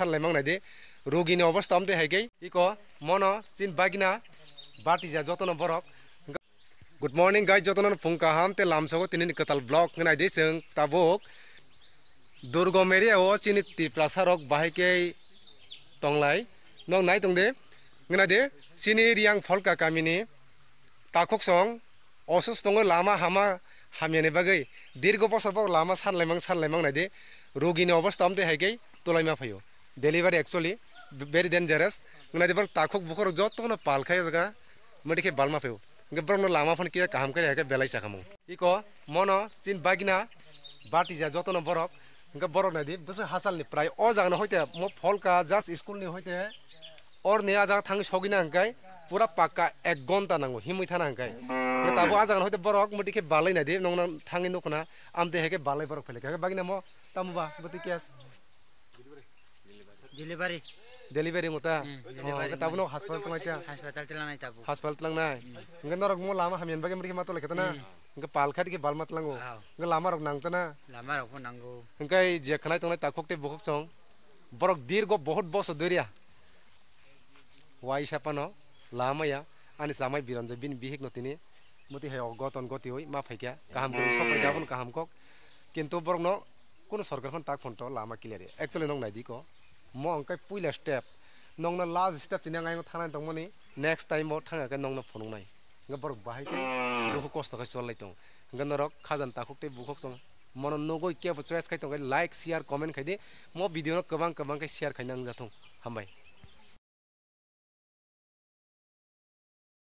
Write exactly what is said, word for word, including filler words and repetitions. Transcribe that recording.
Sanlai mang nai di. Rugini obostha amtwi hai khe iko mono chin bagina batija jotono borok. Good morning guys, jotono phung kaham te lamsogo tinini kwtal vlog ngnai di chwng tabuk Durgom area o chini Tiprasa rok bahai khe tonglai. Nok nai tong de. Ngnai de chini Riang Pholka kamini takhuk song osus tongo lama hama hamyani bagwi dirgo bosor borok lama sanlaimang sanlaimang nai de. Rugini obostha amtwi hai khe tulaima phaio. Delivery actually very dangerous. Ngnai de borok takhuk bukhorok jotono pal khai o jaga modi khe balma phaio. Hwnkhe borokno lama phano kiya kaham khe hai khe belai chakhamung. Iko mono chin bagina batija jotono borok. Hwnkhe borok nai di bwswk hachalni prai o jagano hoite mo Pholka just school ni hoite orni a jaga thangwi sogwina hwnkhe pura pakka ek gonta nango himwi thana hwnkhe. Hwnkhe tabuk a jagano hoite borok modi khe balai nai di nongno thangwi nukhna amtwi hai khe balai borok phailaikha. Hwnkhe bagina mo tamo ba bwtwi case. Delivery. Delivery wngta? Hmm, oh, delivery hwnkhe tabuk wngmani. Nok hospital tongnaita? Hospital tlangnai tabuk. Hospital tlangnai? Hmm. Hwnkhe norok mo lama hamya bagwi mrikhe ma tolai khetana? Hmm. Hwnkhe pal kha dikhe balma tlango. Oh. Hwnkhe lama rok nangtana? Lama rok bo nango. Hwnkhe je khnai tongnai takhuk tei bukhuk chwng. Borok dirgo bohut bosor duriya. Waisa phano lama ya. Ani chamai Biranjoy bini bihik no tini. Muti hai o goton goti oi ma phaikha. Kaham khe sok phaikha abono kaham kok. Kintu borokno Kuno sorkar phano tak phone to lama clear ya. Actually, nok nai di ko. Mo hwnkhe puila step. Nokno last step tini ang ayang thangnai tongmani. Next time bo thangya khe nokno phunuknai. Hwnkhe borok bahai khe dukhu kosto khe chollai tong. Hwnkhe norok khajani takhuk tei bukhuk chwng. Mono nugwi kebo choice khai tongkhe like, share, comment khai di. Mo video no kwbang kwbang khe share khai nang jathung. Hambai.